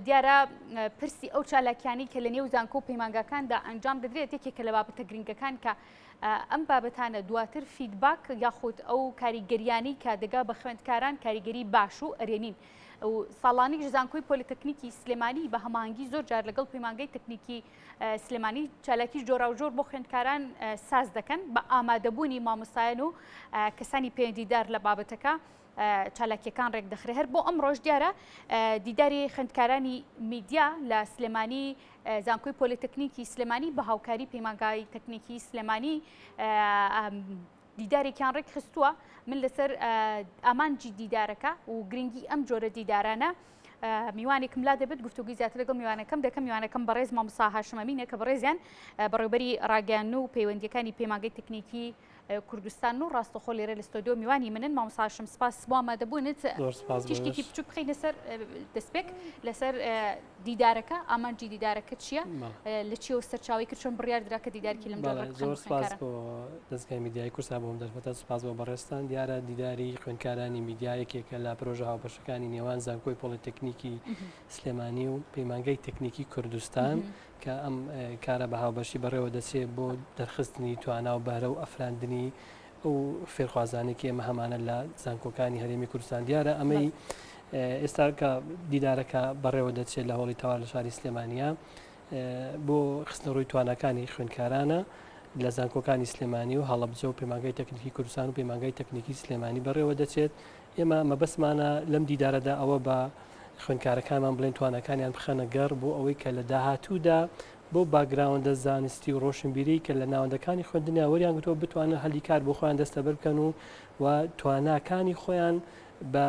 دیارە پرسی ئەو چالاکیانەی کە لە نێو زانکۆ و پەیمانگاکاندا ئەنجام دەدرێت یەکێکە لە بابەتە گرنگەکان کە ئەم بابەتانە دواتر feedback یاخود ئەو کاریگەریانەی کە دەگا بە خوێندکاران کاریگەری باش و ئەرێنین. و ساڵانیش زانکۆی پۆلیتەکنیکی سلێمانی بە هەماهەنگی زۆر جار لەگەڵ پەیمانگەی تەکنیکی سلێمانی چالاکی جۆراوجۆر بۆ خوێندکاران ساز دەکەن بە ئامادەبوونی مامۆستایان و کەسانی پەیوەندیدار لە بابەتەکە چالاکیەکان ڕێکدەخرێ هەر بۆ ئەمڕۆش دیارە دیداری خوێندکارانی میدیا لە سلێمانی زانکۆی پۆلیتەکنیکی سلێمانی بە هاوکاری پەیمانگای تەکنیکی سلێمانی دیدارێکیان ڕێکخستووە من لەسەر ئامانجی دیدارەکە و گرنگی ئەم جۆرە دیدارانە میوانێکم لا دەبێت گفتوگوی زیاتر لەگەڵ میوانەکەم دەکەم میوانەکەم بەڕێز مامۆستا هاشم ئەمینە کە بەڕێزیان بەڕێوبەری ڕاگەیاندن و پەیوەندیەکانی پەیمانگەی تەکنیکی کوردستان و ڕاستەخۆ لێرە لە ستۆدیۆ میوانی منن مامۆستا هاشم سپاس بۆ ئامادەبوونت تیشکێکی بچوک بخەینە سەر دەستپێک لەسەر دیدارەکە ئامانجی دیدارەکە چییە لە چیەوە سەرچاوی کرد چۆن بڕیار درا کە دیدارکی لەم جۆرە زۆر سپاس بۆ دەزگای میدیای کوردسات بۆ ئەم دەرفەتە سپاس بۆ بەڕێزتان دیارە دیداری خوێندکارانی میدیا یەکێکە لە پرۆژە هاوبەشەکانی نێوان زانکۆی پۆلیتەکنیکی سلێمانی و پەیمانگای تەکنیکی کوردستان کە ئەم کارە بە هاوبەشی بەڕێوە دەچێت بۆ دەرخستنی توانا و بەهرە و ئەفراندنی ئەو فێرخوازانەی کە ئێمە هەمانە لە زانکۆکانی هەرێمی کوردستان دیارە ئەمەی ئێستا کە دیدارەکە بەڕێوە دەچێت لە هۆڵی تەوار لە شاری سلێمانە بۆ خستنەڕووی تواناکانی خوێندکارانە لە زانکۆکانی سلێمانی و هەڵەبجە و پەیمانگای تەکنیکی کوردستان و پەیمانگای تەکنیکی سلێمانی بەڕێوە دەچێت ئێمە مەبەستمانە لەم دیدارەدا ئەوە بە خوێندکارەکانمان بڵێن تواناکانیان بخەنە گەڕ بۆ ئەوەی کە لە داهاتوودا بەو باکگراوندە زانستی و ڕۆشنبیریی کە لە ناوەندەکانی خوێندنیان وەریان گرتووە بتوانن هەلی کار بۆ خۆیان دەستەبەر بکەن و و تواناکانی خۆیان بە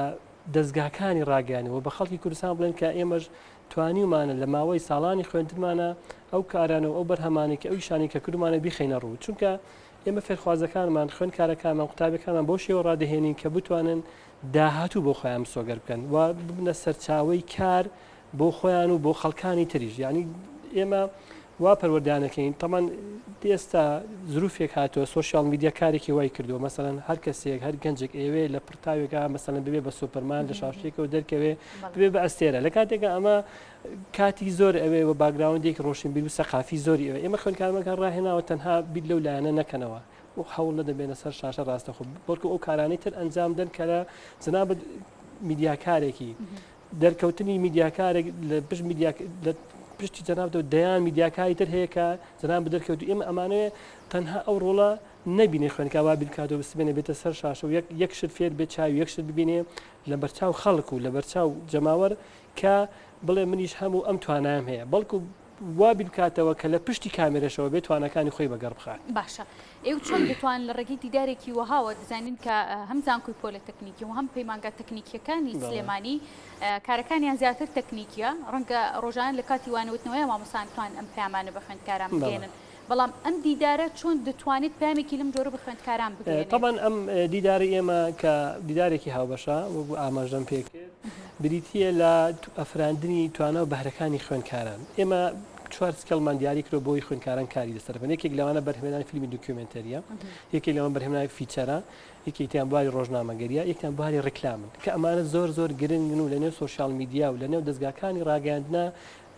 دەزگاکانی ڕاگەیانن و بە خەڵکی کوردستان بڵێن کە ئێمەش توانیومانە لە ماوەی ساڵانی خوێندنمانە ئەو کارانە و ئەو بەرهەمانەی کە ئەو ئیشانەی کە کردومانە بیخەینە ڕوو چونکە ئێمە فێرخوازەکانمان خوێندکارەکانمان قوتابیەکانمان بەو شێوە ڕادەهێنین کە بتوانن داهاتوو بۆ خۆیان مسۆگەر بکەن و ببنە سەرچاوەی کار بۆ خۆیان و بۆ خەڵکانی تریش یعنی ئێمە وا پەروەردانەکەین تەمان ئێستا زروفێک هاتووە سۆشیال میدیا کارێکی وای کردووە مەسەلەن هەر کەسێک هەر گەنجێک ئەوێ لە پرتاوێکا مەسەلەن ببێ بە سۆپەرمان لە شاشێکەوە دەرکەوێ ببێ بە ئەستێرە لە کاتێکا ئەمە کاتی زۆر ئەوێ و background ێکی ڕۆشنبیر و سەقافی زۆری ئەوێ ئێمە خوێندکارمەکان ڕاهێناوە تەنها بیر لەو لایەنە نەکەنەوە و هەوڵ نەدەن بێنە سەر شاشە ڕاستەخۆ بەڵکو ئەو کارانەی تر ئەنجام دەن کە لە جەنابت میدیاکارێکی دەرکەوتنی میدیاکارێک لە پشت میدیا لە پشتی جەنابتەوە دەیان میدیاکاری تر هەیە کە جەناب دەرکەوت ئێمە ئەمانەوێ تەنها ئەو ڕۆڵە نەبینێ خوێندکار وا بیرکاتەوە بسبێنێ بێتە سەر شاشە و یەک یەک شت فێر بێت چاوی یەک شت ببینێ لە بەرچاو خەڵک و لە بەرچاو جەماوەر کە بڵێ منیش هەموو ئەم توانایم هەیە بەڵکو وا بیر بکاتەوە کە لە پشتی کامێرەشەوە بێت تواناکانی خۆی بەگەڕ بخات. باشە ئێوە چۆن دەتوانن لە ڕێگەی دیدارێکی وەهاوە دەزانین کە هەم زانکۆی پۆلەتەکنیکی و هەم پەیمانگا تەکنیکیەکانی سلێمانی کارەکانیان زیاتر تەکنیکیە ڕەنگە ڕۆژانە لە کاتی وانەوتنەوەی مامۆستان بتوان ئەم پەیامانە بە خوێندکاران بگەیەنن بەڵام ئەم دیدارە چۆن دەتوانێت پەیامێکی لەم جۆرە بە خوێندکاران بگەیەنێت؟ تەبعەن ئەم دیدارەی ئێمە کە دیدارێکی هاوبەشە وەکو ئاماژەم پێکرد بریتییە لە ئەفراندنی توانا و بەهرەکانی خوێندکاران. ئێمە چوار skill مان دیاری کردوە بۆی خوێندکاران کاری لەسەر بکەن. یەکێک لەوانە بەرهەمهێنانی فیلمی documentary یە، یەکێک لەوان بەرهەمهێنانی feature ە، یەکێکیان بواری ڕۆژنامەگەریە، یەکیان بواری ڕیکلامن کە ئەمانە زۆر زۆر گرنگن و لەنێو سۆشیال میدیا و لەنێو دەزگاکانی ڕاگەیاندنا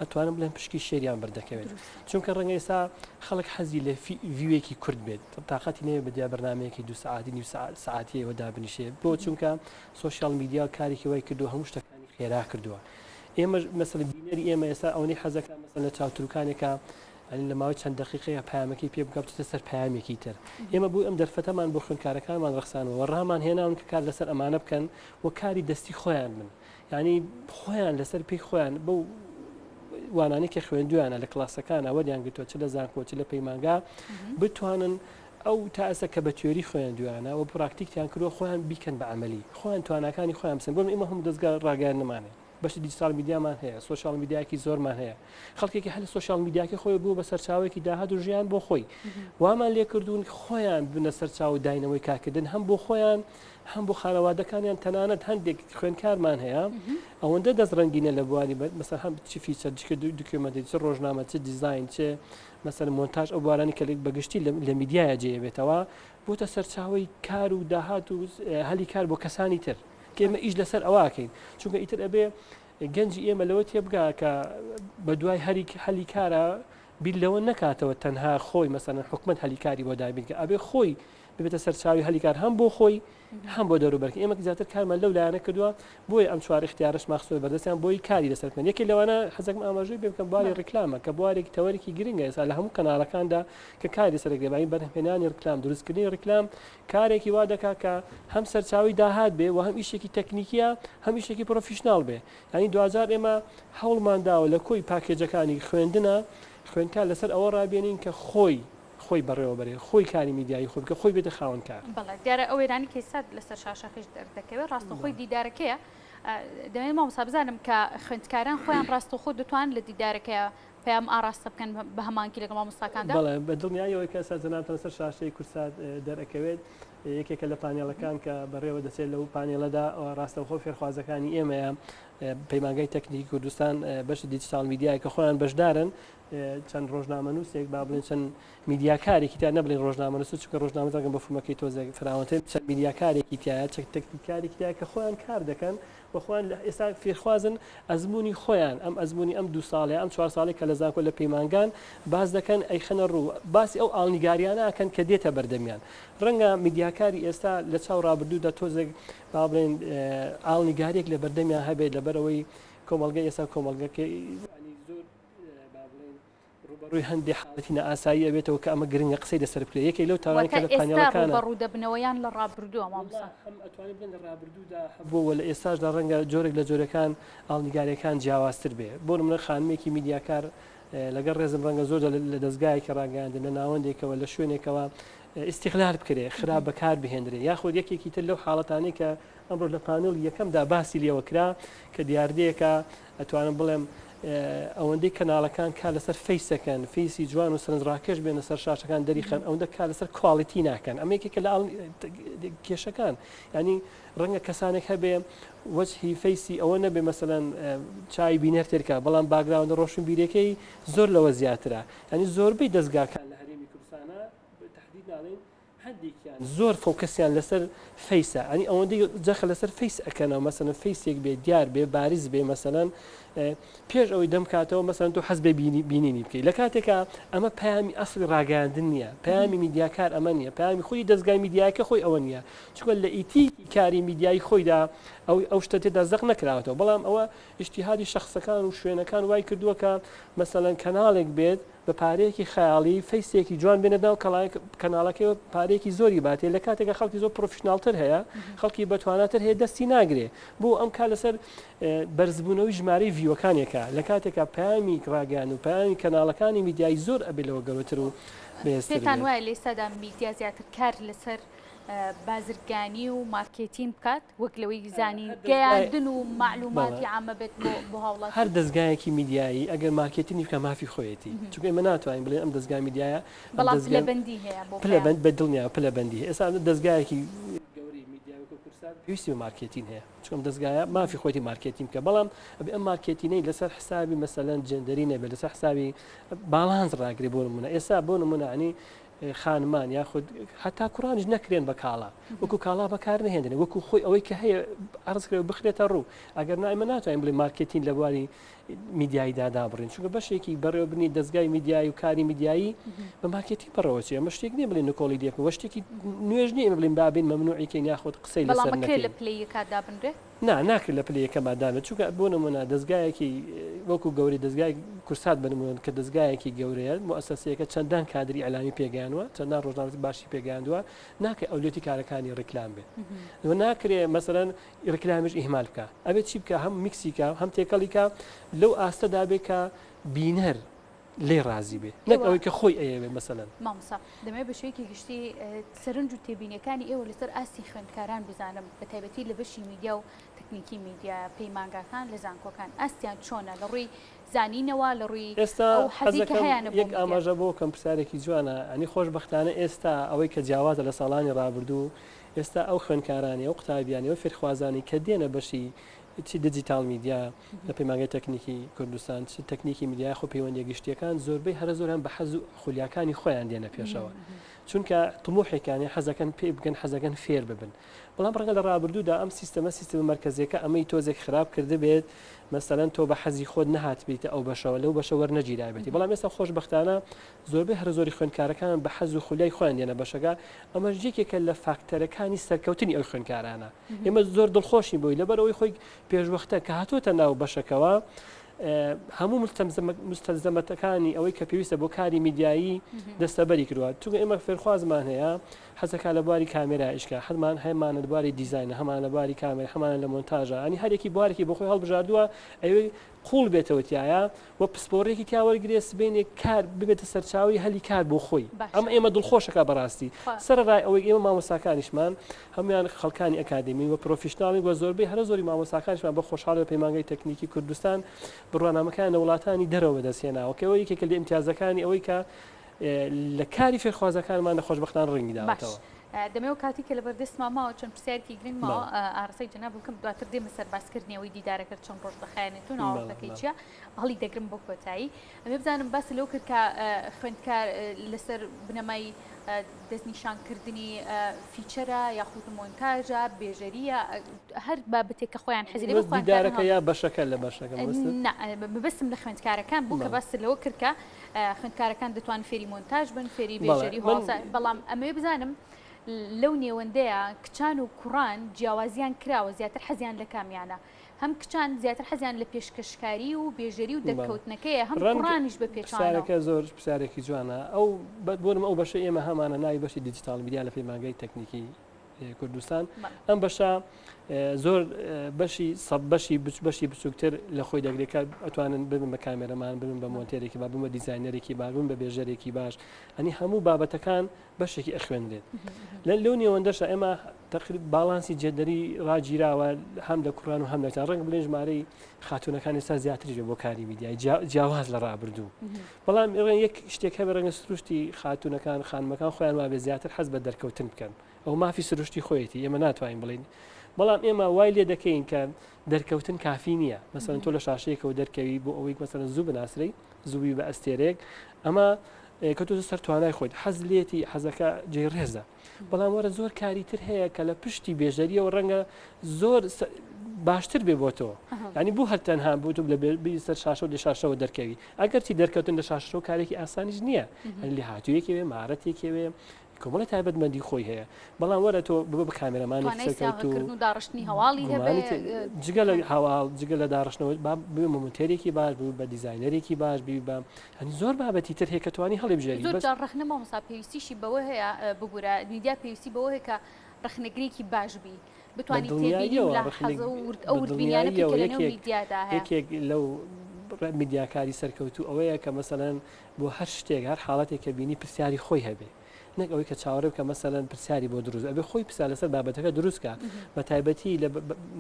ئەتوانم بڵێم پشکی شێریان بەردەکەوێت چونکە ڕەنگە ئێستا خەڵک حەزی لە view ێکی کورت بێت تاقەتی نەوێت بە دیا بەرنمەیەکی دو سەعاتی نیو سەعاتیەوە دابنیشێ بۆ چونکە سۆشیال میدیا کارێکی وای کردو هەموو شتەکانی خێرا کردووە ئێمە مەسەلەن بینەری ئێمە ئێستا ئەوەی حەزەکە مەسەلەن لە چاوتروکانێکە لە ماوەی چەند دقیقەیە پامەکەی پێ بگا بچێتە سەر پامێکی تر ئێمە بۆ ئەم دەرفەتەمان بۆ خوێندکارەکانمان ڕەخسانەوە ڕامان هێناون کە کار لەسەر ئەمانە بکەن و کاری دەستی خۆیان بن یانی خۆیان لەسەر پێی خۆیان بەو وانانەی کە خوێندویانە لە کلاسەکانە وەریان گرتووە چ لە زانکۆ چ لە پەیمانگا بتوانن ئەو تا ئێستا کە بە تیۆری خوێندویانە و پراکتیکیان کردووە خۆیان بیکەن بە عملی خۆیان تواناکانی خۆیان بسن بۆ ئێمە هەموو دەستگا ڕاگەیاندنمانێ بەشی digital media مان هەیە سۆشیال میدیاکی زۆرمان هەیە خەڵکێکی هەر سۆشیال میدیاکی خۆی بوو بە سەرچاوێکی داهات و ژیان بۆ خۆی وامان لێکردوون خۆیان بنە سەرچاو داینەوەی کارکردن هەم بۆ خۆیان هەم بۆ خانەوادەکانیان تەنانەت هەندێک خوێندکارمان هەیە ئەوەندە دەست ڕەنگینە لە بواری مەسەر هەم چ feature چ documentary چ ڕۆژنامە چ دیزاین چ مەسەر مۆنتاژ ئەو بوارانی کە بەگشتی لە میدیایە جێ بێتەوە بۆتە سەرچاوەی کار و داهات و هەلی کار بۆ کەسانی تر کە ئێمە ئیش لەسەر ئەوەکەین چونکە ئیتر ئەبێ. گەنجی ئێمە لەوە تێبگا کە بە دوای هەری هەلی کارە بیر لەوە نەکاتەوە تەنها خۆی مەسەلەن حکومەت هەلی کاری بۆ دابین کە ئەبێ خۆی ببێتە سەرچاوی هەلی کار هەم بۆ خۆی هەم بۆ دەوروبەرکە ئێمە زیاتر کارمان لەو لایەنە کردووە بۆیە ئەم چوار ئیختیارەشمان خستووە بەردەستیان بۆی کاری لەسەر بکەن یەکێ لەوانە حەزەکەم ئاماژەی پێ بکەم بواری ڕیکلامە کە بوارێکی تەوەرێکی گرنگە ئێستا لە هەموو کەناڵەکاندا کە کاری لەسەر دەکرێت بانی بەرهەمهێنانی ڕیکلام دروستکردنی ڕیکلام کارێکی وا دەکات کە هەم سەرچاوی داهات بێ و هەم ئیشێکی تەکنیکیە هەم ئیشێکی professional بێ یانی دواجار ئێمە هەوڵمان داوە لە کۆی پاکێجەکانی خوێندنە خوێندکار لەسەر ئەوە ڕابێنین کە خۆی خۆی بەڕێوە بەرێ خۆی کاری میدیایی خۆی بکە خۆی بێتە خاوەن کار. بەڵێ دیارە ئەو وێنانەی کە ئێستا لەسەر شاشەکەش دەردەکەوێت ڕاستەوخۆی دیدارەکەیە دەمەوێت مامۆستا بزانم کە خوێندکاران خۆیان ڕاستەوخۆ دەتوانن لە دیدارەکەیە پەیام ئاڕاستە بکەن بە هەمانکی لەگەڵ مامۆستاکاندا؟ بەڵێ بە دڵنیاییەوە کە ئێستا جەنابتان لەسەر شاشەی کوردسات دەرئەکەوێت یەکێکە لە پانێڵەکان کە بەڕێوە دەچێت لەو پانێڵەدا ڕاستەوخۆ فێرخوازەکانی ئێمەیە پەیمانگای تەکنیکی کوردستان بەشی دیجیتاڵ میدیای کە خۆیان بەشدارن چەند ڕۆژنامەنووسێک با بڵێن چەند میدیاکارێکی تیا نەبڵێن ڕۆژنامەنووس چونکە ڕۆژنامە ڕەنگە مەفهومەکەی تۆزێک فراوانتر چەند میدیاکارێکی تایە چەند تەکنیکارێکی تایە کە خۆیان کار دەکەن و خۆیان لە ئێستا فێرخوازن ئەزموونی خۆیان ئەم ئەزموونی ئەم دوو ساڵەیە ئەم چوار ساڵەی کە لە زانکۆ لە پەیمانگان باس دەکەن ئەیخەنە ڕوو باسی ئەو ئاڵنگاریانە ئەکەن کە دێتە بەردەمیان ڕەنگە میدیاکاری ئێستا لە چاو ڕابردوودا تۆزێک با بڵێن ئاڵنگاریەک لە بەردەمیان هەبێت لەبەرئەوەی کۆمەڵگەی ئێستا کۆمەڵگەکەی زۆر با بڵێین ڕووبەڕووی هەندێ حاڵەتی نائاسایی ئەبێتەوە کە ئەمە گرنگە قسەی لەسەر بکرێت یەکێک لەو تاوانەی کە لە واتە ئێستا پانێڵەکانە ڕووبەڕوو دەبنەوە یان لە ڕابردووە وەڵا مامۆستا؟ هەم ئەتوانین بڵێین لە ڕابردوودا هەبووە و لە ئێستاشدا ڕەنگە جۆرێک لە جۆرەکان ئاڵنگارییەکان جیاوازتر بێ بۆ نمونە خانمێکی میدیاکار لەگەڵ ڕێزم ڕەنگە زۆر جار لە دەزگایەکی ڕاگەیاندن لە ناوەندێکەوە لە شوێنێکەوە ئیستیغلال بکرێ خراپ بەکار بهێندرێ یاخود یەکێکی تر لەو حاڵەتانەی کە ئەمڕۆ لە پانێڵی یەکەمدا باسی لێوە کرا کە دیاردەیەکە ئەتوانم بڵێم ئەوەندەی کەناڵەکان کار لەسەر face ئەکەن face ی جوان و سەرنجڕاکێش بێنە سەر شاشەکان دەریخەن ئەوەندە کار لەسەر quality ناکەن ئەمە یەکێکە لە کێشەکان ینی ڕەنگە کەسانێک هەبێ وەجهی face ی ئەوە نەبێ مەسەلەن چای بینەر تێرکە بەڵام background ە ڕۆشنبیرەکەی زۆر لەوە زیاترە ینی زۆربەی دەستگاکان لە هەرێمی کوردستانە تهدید ناڵێن هەندێکیان زۆر focus یان لەسەر face ە ئەنی ئەوەندەی جەخت لەسەر face ئەکەنەوە مەسەلەن face ێک بێ دیار بێ بارز بێ مەسەلەن پێش ئەوەی دەم کاتەوە مەسەلەن تۆ حەز بێ بینی بینینی بکەی لە کاتێکا ئەمە پەیامی ئەسڵی ڕاگەیاندن نییە پەیامی میدیاکار ئەمە نییە پەیامی خودی دەزگای میدیایەکە خۆی ئەوە نییە چونکە لە ئیتیکی کاری میدیایی خۆیدا ئەو ئەو شتە تێدا زەق نەکراوەتەوە بەڵام ئەوە ئیجتیهادی شەخسەکان و شوێنەکان وای کردووە کە مەسەلەن کەناڵێک بێت بە پارەیەکی خەیاڵی face ێکی جوان بێنێت ناو کەناڵەکەی پارەیەکی زۆری باتێ لە کاتێکە خەڵکی زۆر professional تر هەیە خەڵکی بەتواناتر هەیە دەستی ناگرێ بۆ ئەم کار لەسەر بەرزبوونەوەی ژمارەی view ەکانێکە لە کاتێکا پەیامی ڕاگەیان و پەیامی کەناڵەکانی میدیایی زۆر ئەبێ لەوە گەورەتر و بەهێزتر پێتان بێت. وایە لە ئێستادا میدیا زیاتر کار لەسەر بازرگانی و مارکێتین بکات وەک لەوەی زانین گەیاندن و مەعلوماتی عامە بێت بۆ بۆ هاوڵاتی؟ هەر دەزگایەکی میدیایی ئەگەر مارکێتینی بکات مافی خۆیەتی چونکە ئێمە ناتوانین بڵێین ئەم دەزگا میدیایە ئەم بەڵام دەزگا پلەبەندی هەیە بۆ پلە پەیام. بەند بە دڵنیاوە پلە بەندی هەیە ئێستا دەزگایەکی گەورەی میدیای وەکو کوردسات پێویستی بە مارکێتین هەیە چونکە ئەم دەزگایە مافی خۆیەتی مارکێتین بکات بەڵام ئەبێ ئەم مارکێتینەی لەسەر حسابی مەسەلەن جێندەری نەبێت لەسەر حسابی باڵانس ڕاگرێ بۆ نمونە ئێستا بۆ نمونە ینی خانمان یاخود هەتا کوڕانیش نەکرێن بە کاڵا وەکو کاڵا بەکار نەهێنرێن وەکو خۆی ئەوەی کە هەیە عەرز کرێ و بخرێتە ڕوو ئەگەر نا ئێمە ناتوانین بڵێ مارکێتین لە بواری میدیاییدا دابڕین چونکە بەشێکی بەڕێوەبردنی دەزگای میدیایی و کاری میدیایی بە مارکێتین بەڕێوەچێ ئەمە شتێک نییە بڵێن نکۆڵی لێ بکەین وە شتێکی نوێژ نییە ئێمە بڵێین با بێین مەمنوعی کەین یاخود قسەی بەڵام لەسەر ئەکرێ لە نەکەین. پلەی یەکا دابنرێ؟ نا ناکرێت لە پلەی یەکەما دابنرێت چونکە بۆ نمونە دەزگایەکی وەکو گەورەی دەزگای کورسات بە نمونە کە دەزگایەکی گەورەیە موئەسەسەیەکە چەندان کادری ئیعلامی پێگەیاندوە چەندان ڕۆژنامەنووسی باشی پێگەیاندوە ناکرێت ئەولەویەتی کارەکانی ڕیکلام بێت و ناکرێ مەسەلەن ڕیکلامیش ئیهمال بکا ئەبێت چی بکا هەم میکسی کا هەم تێکەڵی کا لەو ئاستەدا بێ کە بینەر لێی ڕازی بێ نەک ئێوە ئەوەی کە خۆی ئەیەوێ مەسەلەن. مامۆستا دەمەوێت بە شێوەیەکی گشتی سەرنج و تێبینیەکانی ئێوە لەسەر ئاستی خوێندکاران بزانم بە تایبەتی لە بەشی میدیا و تەکنیکی میدیا پەیمانگاکان لە زانکۆکان ئاستیان چۆنە لە ڕووی زانینەوە لە ڕووی ئێستا ئەو حەزی کە حەزەکەم هەیانە بۆ یەک میدیا. ئاماژە بۆ کەم پرسیارێکی جوانە ئەنی خۆشبەختانە ئێستا ئەوەی کە جیاوازە لە ساڵانی ڕابردوو ئێستا ئەو خوێندکارانەی ئەو قوتابیانەی ئەو فێرخوازانەی کە دێنە بەشی چ دیجیتاڵ میدیا لە پەیمانگای تەکنیکی کوردستان، چ تەکنیکی میدیا یاخۆ پەیوەندییە گشتییەکان، زۆربەی هەرە زۆریان بە حەز و خولیاکانی خۆیان دێنە پێشەوە. چونکە تموحێکیان هەیە حەزەکەن پێی بگەن حەزەکەن فێر ببن بەڵام ڕەنگە لە ڕابردوودا ئەم سیستەمە سیستەمە مەرکەزیەکە ئەمەی تۆزێک خراپ کردبێت مەسەلەن تۆ بە حەزی خۆت نەهاتبیتە ئەو بەشەوە لەو بەشە وەرنەگیرابێتی بەڵام ئێستا خۆشبەختانە زۆربەی هەرە زۆری خوێندکارەکان بە حەز و خولیای خۆیان دێنە بەشەکە ئەمەش یەکێکە لە فاکتەرەکانی سەرکەوتنی ئەو خوێندکارانە ئێمە زۆر دڵخۆشین بۆی لەبەر ئەوەی خۆی پێشوەختە کە هاتۆتە ناو بەشەکەوە هەموو مستەلزەمەتەکانی ئەوەی کە پێویستە بۆ کاری میدیایی دەستەبەری کردووە چونکە ئێمە فێرخوازمان هەیە حەزەکا لە بواری کامێرا ئیشکا حەزمان هەمانە لە بواری دیزاینە هەمانە لە بواری کامێرا هەمانە لە مۆنتاژە ئەنی هەرێکی بوارێکی بۆ خۆی هەڵبژاردووە ئەوێ قوڵ بێتەوە تایە و پسپۆڕێکی تیا وەرگێ سبێنێ کار ببێتە سەرچاوی هەلی کار بۆ خۆی ئەم ئێمە دڵخۆشەکە بەڕاستی سەرڕای ئەوەی ئێمە مامۆساکانیشمان هەموویان خەڵکانی ئەکادیمین و پرۆفیشناڵین و زۆربەی هەرە زۆری مامۆستاکانیشمان بە خۆشحاڵی پەیمانگای تەکنیکی کوردستان بڕوانامەکان لە وڵاتانی دەرەوە بەدەستهێناوە کە ئەوە یەکێکە لە ئیمتیازەکانی ئەوەی کە لە کاری فێرخوازەکانمان لە خۆشبەختان ڕەنگی داوەتەوە. دەمەوێت کاتی کە لەبەردەستمان ماوە چەند پرسیارێکی گرنگ ماوە ئاڕاستەی جەناب بکەم دواتر دێمە سەر باسکردنی ئەوەی دیدارەکە چەند ڕۆژ دەخایەنێت و ناوەڕۆکەکەی چییە هەڵی دەگرم بۆ کۆتایی ئەمێ بزانم باس لەوە کرد کە خوێندکار لەسەر بنەمای دەستنیشانکردنی feature ە یاخود مۆنتاژە بێژەریە هەر بابەتێک کە خۆیان حەزی لێ بوو دیدارەکە یا بەشەکە لە بەشەکە مەبەستم لە خوێندکارەکان بوو کە باست لەوە کرد کە خوێندکارەکان دەتوان فێری مۆنتاژ بن فێری بێژەری بەڵام ئەمەوێ بزانم لەو نێوەندەیە کچان و کوڕان جیاوازیان کراوە زیاتر حەزیان لە کامیانە هەم کچان زیاتر حەزیان لە پێشکەشکاری و بێژەری و دەرکەوتنەکەیە هەم کوڕانیش بە پێچەوانەوە. پرسیارەکە زۆر پرسیارێکی جوانە ئەو بۆنم ئەو بەشە ئێمە هەمانە ناوی بەشی digital media لە پەیمانگای تەکنیکی کوردستان ئەم بەشە زۆر بەشی سەب بەشی بەشی بچووکتر لە خۆی دەگرێت کە ئەتوانن ببن بە cameraman ببن بە مۆنتێرێکی با بن بە دیزاینەرێکی باش بن بە بێژەرێکی باش ئەنی هەموو بابەتەکان بەشێکی ئەخوێنرێت لە لەو نێوەندەشە ئێمە تقریب باڵانسی جێندەری ڕاگیراوە هەم لە کوڕان و هەم لە کچان ڕەنگ بڵێن ژمارەی خاتونەکان ئێستا زیاتریش بۆ کاری میدیای جیاواز لە ڕابردوو بەڵام ڕێن یەک شتێک هەبێ ڕەنگە سروشتی خاتونەکان خانمەکان خۆیان وابێ زیاتر حەز بە دەرکەوتن بکەن ئەو مافی سروشتی خۆیەتی ئێمە ناتوانین بڵین بەڵام ئێمە وای لێ دەکەین کە دەرکەوتن کافی نییە مەسەن تۆ لە شاشەیەکەوە دەرکەوی بۆ ئەوەی مەسەن زوو بناسرەی زووی بە ئەستێرەیەک ئەمە کەوتۆتە سەر توانای خۆیت حەز لێتی حەزەکە جێی ڕێزە بەڵام وەرە زۆر کاری تر هەیە کە لە پشتی بێژەریەوە ڕەنگە زۆر باشتر بێ بۆ تۆ ینی بۆ هەر تەنها بۆ تۆ لە سەر شاشە و لە شاشەوە دەرکەوی ئەگەرچی دەرکەوتن لە شاشەوە کارێکی ئاسانیش نییە لە هاتوویەکەوێ مارەتێکەوێ کۆمەڵی تایبەتمەندی خۆی هەیە بەڵام وەرە تۆ ببە بە کامێرەمانی سەرکەوتوو و داڕشتنی هەواڵی جگە لە هەواڵ جگە لە داڕشتنەوە با ببە مۆنتێرێکی باش بوو بە دیزاینەرێکی باش بی بە هەنی زۆر بابەتی تر هەیە کە توانی هەڵیبژێری زۆر جار ڕەخنە مامۆستا پێویستیشی بەوە هەیە ببورە میدیا پێویستی بەوە هەیە کە ڕەخنەگرێکی باش بی بتوانیت تێبینی و لاحەزە و ورد ئەو وردبینیانە بکەیت کە لەنێو میدیادا هەیە. یەکێک لەو میدیاکاری سەرکەوتوو ئەوەیە کە مەسەلەن بۆ هەر شتێک هەر حاڵەتێک کە بینی پرسیاری خۆی هەبێ نەک ئەوەی کە چاوەڕێ بکە مەسەلەن پرسیاری بۆ دروست ئەبێ خۆی پرسیار لەسەر بابەتەکە دروست کە بە تایبەتی لە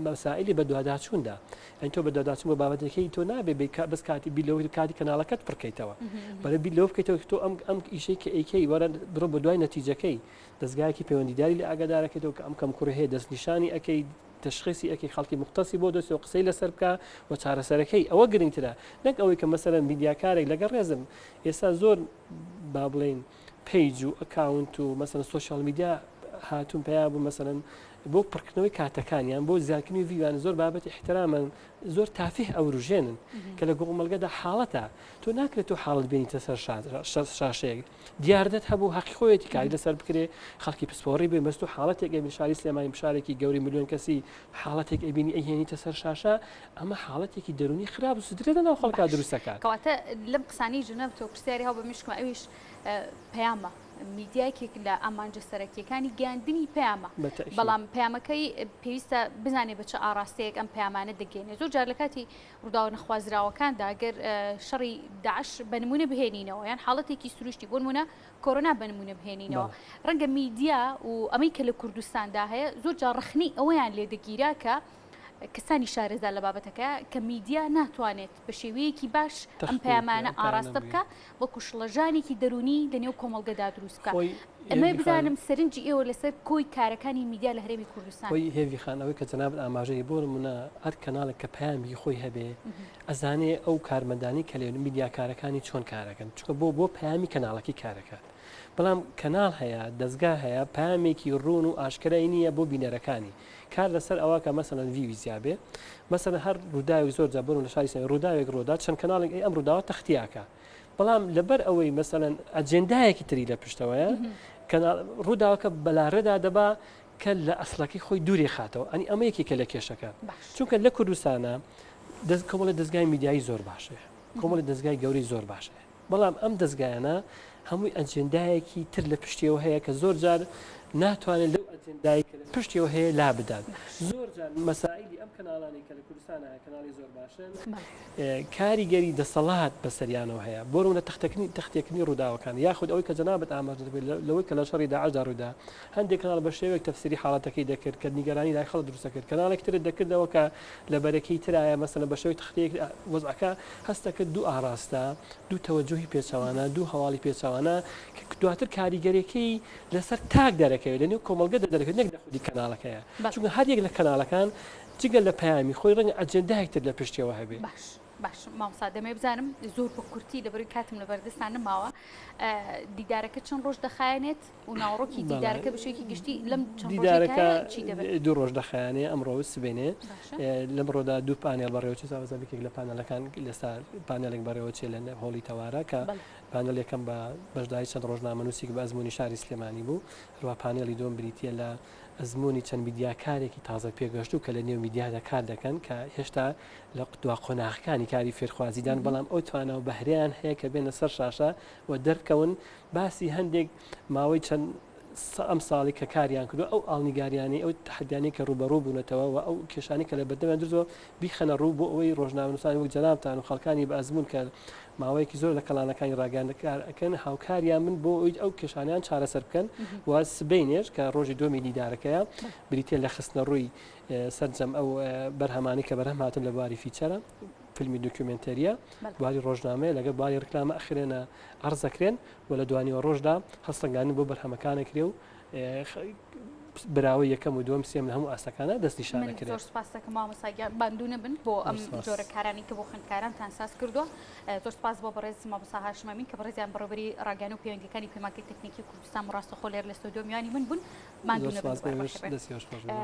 مەسائلی بەدواداچووندا ئەین تۆ بەدواداچوون بۆ بابەتەکەی تۆ نابێ بێ بەس کاتی بیر لەوەی کاتی کەناڵەکەت پڕکەیتەوە بەرە بیر لەوە بکەیتەوە تۆ ئەم ئەم ئیشەی کە ئەیکەی وەرە بڕۆ بۆ دوای نەتیجەکەی دەزگایەکی پەیوەندیداری لە ئاگادارەکەیتەوە کە ئەم کەمکوڕی هەیە دەستنیشانی ئەەکەی تشخیصی ئەەکەی خەڵکی مختصی بۆ دۆسیەوە قسەی لەسەر بکە و چارەسەرەکەی ئەوە گرنگترە نەک ئەوەی کە مەسەلەن میدیاکارێک لەگەڵ ڕێزم ئێستا زۆر با بڵێین page و account و مەسەلەن social media هاتوون پەیا بوون مەسەلەن بۆ پڕکردنەوەی کاتەکانیان بۆ زیادکردنی view یان زۆر بابەتی احترامن زۆر تافه ئەوروژێنن کە لە کۆمەڵگەدا حاڵەتە تۆ ناکرێت تۆ حاڵت بێنیتە سەر شاشەیەک دیاردەت هەبوو هەقی خۆیەتی کاری لەسەر بکرێ خەڵکی پسپۆڕی بێ بەس تۆ حاڵەتێک ئەبین شاری سلێمانی شارێکی گەوری ملیۆن کەسی حاڵەتێک ئەبینی ئەیهێنیتە سەر شاشە ئەمە حاڵەتێکی دەروونی خراپ و سترێس لەناو خەڵکا دروست دەکات. کەواتە لەم قسانەی جەنابتەوە پرسیاری هاو بە مێشکمە ئەویش پەیامە. میدیا یەکێک لە ئامانجە سەرەکییەکانی گەیاندنی پەیامە. بەڵام پەیامەکەی پێویستە بزانێ بە چ ئاڕاستەیەک ئەم پەیامانە دەگەیەنێ. زۆر جار لە کاتی ڕووداوە نەخوازراوەکاندا گەر شەڕی داعش بە نموونە بهێنینەوە یان حاڵەتێکی سروشتی بۆ نموونە کۆرۆنا بە نموونە بهێنینەوە ڕەنگە میدیا و ئەمەی کە لە کوردستاندا هەیە زۆر جار ڕەخنەی ئەوەیان لێ دەگیرا کە کەسانی شارەزا لە بابەتەکە کە میدیا ناتوانێت بە شێوەیەکی باش ئەم پەیامانە ئاراستە بکە بەڵکو شڵەژانێکی دەروونی لە نێو کۆمەڵگەدا دروست بکە. ئەمەوێ بزانم سەرنجی ئێوە لەسەر کۆی کارەکانی میدیا لە هەرێمی کوردستان. خۆی هێڤی خان ئەوەی کە جەنابت ئاماژەی بۆ نمونە هەر کەناڵێک کە پەیامی خۆی هەبێ ئەزانێ ئەو کارمەندانی کە لێ میدیاکارەکانی چۆن کارەکەن چونکە بۆ بۆ پەیامی کەناڵەکەی کارەکات بەڵام کەناڵ هەیە دەزگا هەیە پەیامێکی ڕوون و ئاشکرای نییە بۆ بینەرەکانی کار لەسەر ئەوە کە مەسەلەن view ی زیابێ مەسەلەن هەر ڕووداوێک زۆر جار بۆ نمونە لە شاری سلێمانی ڕووداوێک ڕوودا چەند کەناڵێک ئەی ئەم ڕووداوە تەختیاکە بەڵام لەبەر ئەوەی مەسەلەن ئەجێندایەکی تری لە پشتەوەیە کەناڵ ڕووداوەکە بەلاڕێدا دەبا کە لە ئەسڵەکەی خۆی دووری خاتەوە ئەنی ئەمە یەکێکە لە کێشەکان چونکە لە کوردستانە دەست کۆمەڵی دەزگای میدیایی زۆر باشەیە کۆمەڵی دەزگای گەورەی زۆر باشەیە بەڵام ئەم دەزگایانە هەمووی ئەجێندایەکی تر لە پشتیەوە هەیە کە زۆر جار ناتوانێت لەو ئەجێندای کە لە پشتیەوە هەیە لا بدات زۆر جار مەسائلی ئەم کەناڵانەی کە لە کوردستان هەیە کەناڵی زۆر باشن کاریگەری دەسەڵات بەسەریانەوە هەیە بۆ نمونە تەختەکردنی تەختێکردنی ڕووداوەکان یاخود ئەوەی کە جەنابت ئاماژەت پێ لەوەی کە لە شەڕی داعشدا ڕوویدا هەندێک کەناڵ بە شێوەیەک تەفسیری حاڵەتەکەی دەکرد کە نیگەرانی لای خەڵک دروست دەکرد کەناڵێک ترت دەکردەوە کە لە بەرەکەی ترایە مەسەلەن بە شێوەی تەختەیەک وەزعەکە هەست دەکرد دوو ئاڕاستە دوو تەوەجوهی پێچەوانە دوو هەواڵی پێچەوانە کە دواتر کاریگەریەکەی لەسەر تاک دەرەکەوێت لە نێو کۆمەڵگەدا دەرەکەوێت نەک لە خودی کەناڵەکەیە چونکە هەر یەک لە کەناڵەکان جگە لە پەیامی خۆی ڕەنگە ئەجێندایەک تر لە پشتیەوە هەبێ. باش باش مامۆستا دەمەوێت بزانم زۆر بە کورتی لەبەرەوەی کاتم لەبەردەستان نەماوە دیدارەکە چەند ڕۆژ دەخایەنێت و ناوەڕۆکی دیدارەکە بە شێوەیەکی گشتی لەم چەند دیدارەکە چی دەبێت؟ دوو ڕۆژ دەخایەنێ ئەمڕۆ و سبەینێ لەمڕۆدا دوو پانێڵ بەڕێوەچێت ساوەزا یەکێک لە پانێڵەکان لەسا پانێڵێک بەڕێوەچێ لە هۆڵی تەوارە کە پانێڵ یەکەم بە بەشداری چەند ڕۆژنامەنووسێک بە ئەزموونی شاری سلێمانی بوو هەروە پانێڵی دووەم بریتییە لە ئەزموونی چەند میدیاکارێکی تازە پێگەشتوو کە لە نێو میدیادا کار دەکەن کە هێشتا لە دوا قۆناغەکانی کاری فێرخوازیدان بەڵام ئەو توانا و بەهرەیان هەیە کە بێنە سەر شاشە و دەربکەون باسی هەندێک ماوەی چەند ئەم ساڵی کە کاریان کردو ئەو ئاڵنیگاریانەی ئەو تەحەدیانەی کە ڕووبەڕوو بوونەتەوە و ئەو کێشانەی کە لە بەردەمیان دروست بووە بیخەنە ڕوو بۆ ئەوەی ڕۆژنامەنووسانی وەک جەنابتان و خەڵکانی بە ئەزموون کە ماوەیەکی زۆر لە کەڵانەکانی ڕاگەیاندن کار ئەکەن هاوکاریان بن بۆ ئەوەی ئەو کێشانەیان چارەسەر بکەن و سبەینێش کە ڕۆژی دووەمی دیدارەکەیە بریتیە لە خستنەڕووی سەرجەم ئەو بەرهەمانەی کە بەرهەم هاتن لە بواری feature ە فیلمی دوکیومێنتەریە بواری ڕۆژنامەیە لەگەڵ بواری ڕیکلامە ئەخرێنە عەرزەکرێن و لە دوانیوە ڕۆژدا هەڵسەنگاندن بۆ بەرهەمەکان ئەکرێ و براوەی یەکەم و دووەم سێم لە هەموو ئاستەکانە دەستنیشان من ئەکرێت. زۆر سپاس دەکەم مامۆستا گیان ماندوو نەبن بۆ ئەم سپاس. جۆرە کارانەی کە بۆ خوێندکارانتان ساز کردووە زۆر سپاس بۆ بەڕێز مامۆستا هاشم ئەمین کە بەڕێزیان بەڕێوەبەری ڕاگەیاندن و پەیوەندییەکانی پەیمانگەی تەکنیکی کوردستان و ڕاستەوخۆ لێرە لە ستۆدیۆ میوانی من بوون زۆر ماندوو نەبن سپاس بۆ دووبارە ئێوەش بەخێربێن. دەستی خۆش بێت.